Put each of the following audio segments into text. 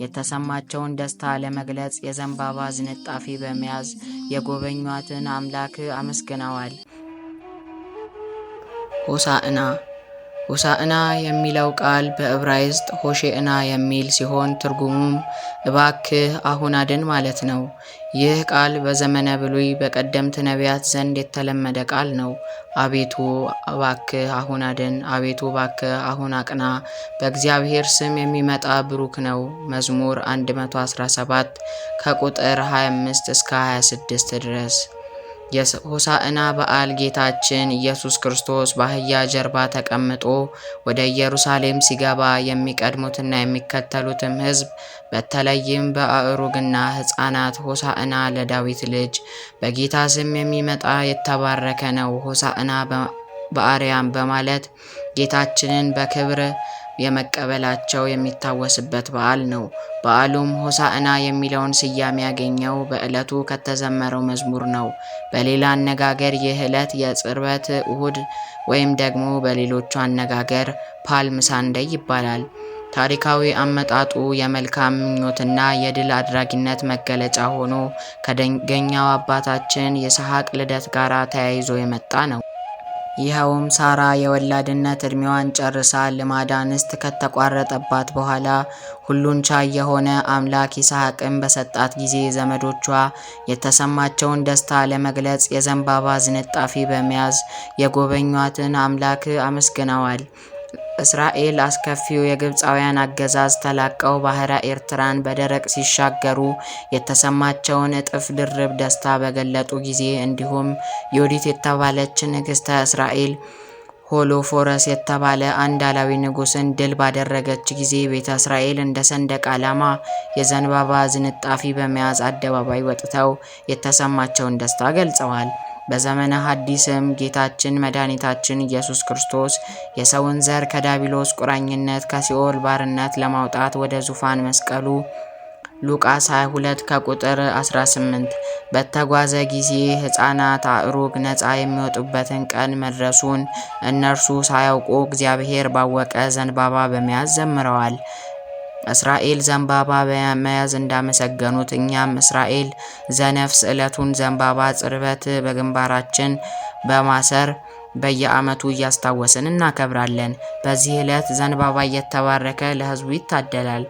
የተሰማቸውን ደስታ ለመግለጽ የዘንባባ ዝንጣፊ በመያዝ የጎበኟትን አምላክ አመስግነዋል። ሆሳዕና። ሆሳዕና የሚለው ቃል በዕብራይስጥ ሆሼዕና የሚል ሲሆን ትርጉሙም እባክህ አሁን አድን ማለት ነው። ይህ ቃል በዘመነ ብሉይ በቀደምት ነቢያት ዘንድ የተለመደ ቃል ነው። አቤቱ እባክህ አሁን አድን፣ አቤቱ እባክህ አሁን አቅና፣ በእግዚአብሔር ስም የሚመጣ ብሩክ ነው። መዝሙር 117 ከቁጥር 25 እስከ 26 ድረስ። የሆሳዕና በዓል ጌታችን ኢየሱስ ክርስቶስ በአህያ ጀርባ ተቀምጦ ወደ ኢየሩሳሌም ሲገባ የሚቀድሙትና የሚከተሉትም ሕዝብ በተለይም በአእሩግና ሕፃናት ሆሳዕና ለዳዊት ልጅ፣ በጌታ ስም የሚመጣ የተባረከ ነው፣ ሆሳዕና በአርያም በማለት ጌታችንን በክብር የመቀበላቸው የሚታወስበት በዓል ነው። በዓሉም ሆሳዕና የሚለውን ስያሜ ያገኘው በዕለቱ ከተዘመረው መዝሙር ነው። በሌላ አነጋገር ይህ ዕለት የጽርበት እሁድ ወይም ደግሞ በሌሎቹ አነጋገር Palm Sunday ይባላል። ታሪካዊ አመጣጡ የመልካም ምኞትና የድል አድራጊነት መገለጫ ሆኖ ከደገኛው አባታችን ይስሐቅ ልደት ጋር ተያይዞ የመጣ ነው። ይኸውም ሳራ የወላድነት ዕድሜዋን ጨርሳ ልማደ እንስት ከተቋረጠባት በኋላ ሁሉን ቻይ የሆነ አምላክ ይስሐቅን በሰጣት ጊዜ ዘመዶቿ የተሰማቸውን ደስታ ለመግለጽ የዘንባባ ዝንጣፊ በመያዝ የጎበኟትን አምላክ አመስግነዋል። እስራኤል አስከፊው የግብፃውያን አገዛዝ ተላቀው ባህረ ኤርትራን በደረቅ ሲሻገሩ የተሰማቸውን እጥፍ ድርብ ደስታ በገለጡ ጊዜ፣ እንዲሁም ዮዲት የተባለች ንግሥተ እስራኤል ሆሎፎረስ የተባለ አንድ አላዊ ንጉሥን ድል ባደረገች ጊዜ ቤተ እስራኤል እንደ ሰንደቅ ዓላማ የዘንባባ ዝንጣፊ በመያዝ አደባባይ ወጥተው የተሰማቸውን ደስታ ገልጸዋል። በዘመነ ሐዲስም ጌታችን መድኃኒታችን ኢየሱስ ክርስቶስ የሰውን ዘር ከዲያብሎስ ቁራኝነት ከሲኦል ባርነት ለማውጣት ወደ ዙፋን መስቀሉ ሉቃስ 22 ከቁጥር 18 በተጓዘ ጊዜ ሕፃናት አእሩግ ነፃ የሚወጡበትን ቀን መድረሱን እነርሱ ሳያውቁ እግዚአብሔር ባወቀ ዘንባባ በመያዝ ዘምረዋል። እስራኤል ዘንባባ በመያዝ እንዳመሰገኑት እኛም እስራኤል ዘነፍስ ዕለቱን ዘንባባ ጽርበት በግንባራችን በማሰር በየዓመቱ እያስታወስን እናከብራለን። በዚህ ዕለት ዘንባባ እየተባረከ ለሕዝቡ ይታደላል።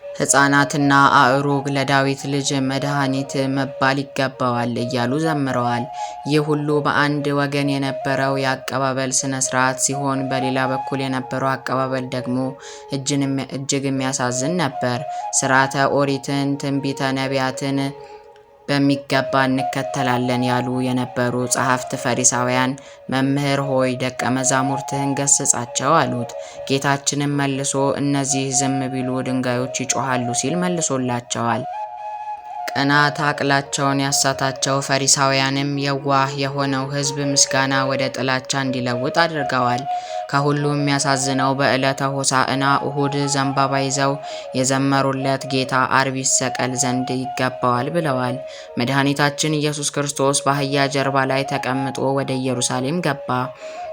ሕፃናትና አእሩግ ለዳዊት ልጅ መድኃኒት መባል ይገባዋል እያሉ ዘምረዋል። ይህ ሁሉ በአንድ ወገን የነበረው የአቀባበል ስነ ስርዓት ሲሆን፣ በሌላ በኩል የነበረው አቀባበል ደግሞ እጅግ የሚያሳዝን ነበር። ስርዓተ ኦሪትን፣ ትንቢተ ነቢያትን በሚገባ እንከተላለን ያሉ የነበሩ ጸሐፍት ፈሪሳውያን መምህር ሆይ፣ ደቀ መዛሙርትህን ገስጻቸው አሉት። ጌታችንም መልሶ እነዚህ ዝም ቢሉ ድንጋዮች ይጮሃሉ ሲል መልሶላቸዋል። ቅናት አቅላቸውን ያሳታቸው ፈሪሳውያንም የዋህ የሆነው ሕዝብ ምስጋና ወደ ጥላቻ እንዲለውጥ አድርገዋል። ከሁሉም የሚያሳዝነው በዕለተ ሆሳዕና እሁድ ዘንባባ ይዘው የዘመሩለት ጌታ አርብ ይሰቀል ዘንድ ይገባዋል ብለዋል። መድኃኒታችን ኢየሱስ ክርስቶስ በአህያ ጀርባ ላይ ተቀምጦ ወደ ኢየሩሳሌም ገባ።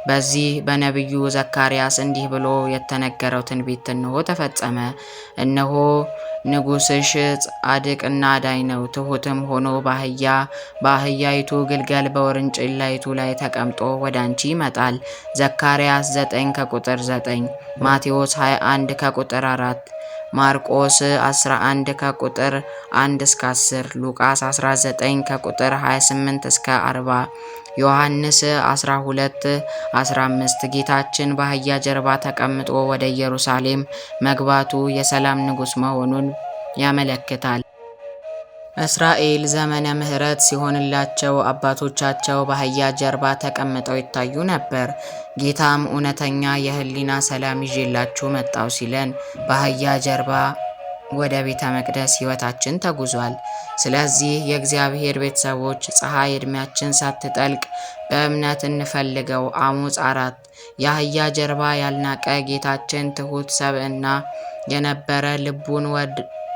በዚህ በነቢዩ ዘካርያስ እንዲህ ብሎ የተነገረው ትንቢት እነሆ ተፈጸመ። እነሆ ንጉሥሽ ጻድቅና አዳኝ ነው፣ ትሑትም ሆኖ በአህያ፣ በአህያይቱ ግልገል በውርንጭላይቱ ላይ ተቀምጦ ወደ አንቺ ይመጣል። ዘካርያስ 9 ከቁጥር 9፣ ማቴዎስ 21 ከቁጥር 4፣ ማርቆስ 11 ከቁጥር 1 እስከ 10፣ ሉቃስ 19 ከቁጥር 28 እስከ 40፣ ዮሐንስ 12 15። ጌታችን በአህያ ጀርባ ተቀምጦ ወደ ኢየሩሳሌም መግባቱ የሰላም ንጉሥ መሆኑን ያመለክታል። እስራኤል ዘመነ ምሕረት ሲሆንላቸው አባቶቻቸው በአህያ ጀርባ ተቀምጠው ይታዩ ነበር። ጌታም እውነተኛ የሕሊና ሰላም ይዤላችሁ መጣው ሲለን በአህያ ጀርባ ወደ ቤተ መቅደስ ሕይወታችን ተጉዟል። ስለዚህ የእግዚአብሔር ቤተሰቦች ፀሐይ ዕድሜያችን ሳትጠልቅ በእምነት እንፈልገው። አሞጽ 4። የአህያ ጀርባ ያልናቀ ጌታችን ትሑት ሰብእና የነበረ ልቡን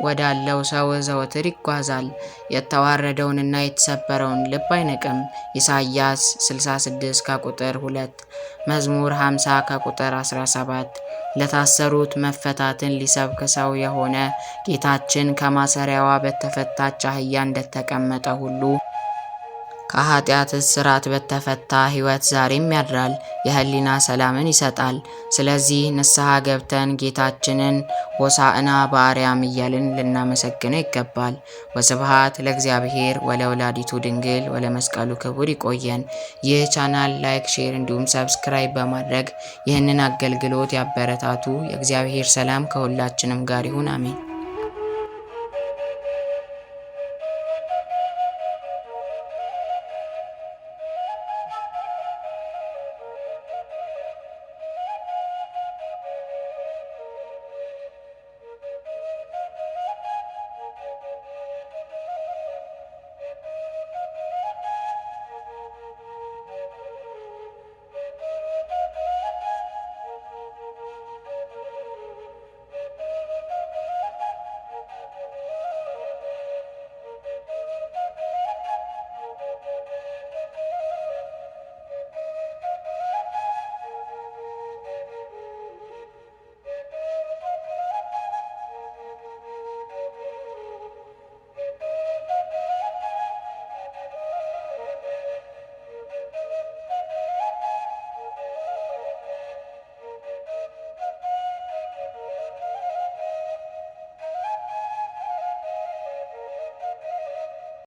ወዳለው ሰው ዘወትር ይጓዛል። የተዋረደውንና የተሰበረውን ልብ አይንቅም። ኢሳይያስ 66 ከቁጥር 2፣ መዝሙር 50 ከቁጥር 17። ለታሰሩት መፈታትን ሊሰብክ ሰው የሆነ ጌታችን ከማሰሪያዋ በተፈታች አህያ እንደተቀመጠ ሁሉ ከኃጢአት እስራት በተፈታ ሕይወት ዛሬም ያድራል፣ የህሊና ሰላምን ይሰጣል። ስለዚህ ንስሐ ገብተን ጌታችንን ሆሳዕና በአርያም እያልን ልናመሰግነው ይገባል። ወስብሐት ለእግዚአብሔር ወለወላዲቱ ድንግል ወለመስቀሉ ክቡር። ይቆየን። ይህ ቻናል like፣ share እንዲሁም subscribe በማድረግ ይህንን አገልግሎት ያበረታቱ። የእግዚአብሔር ሰላም ከሁላችንም ጋር ይሁን። አሜን።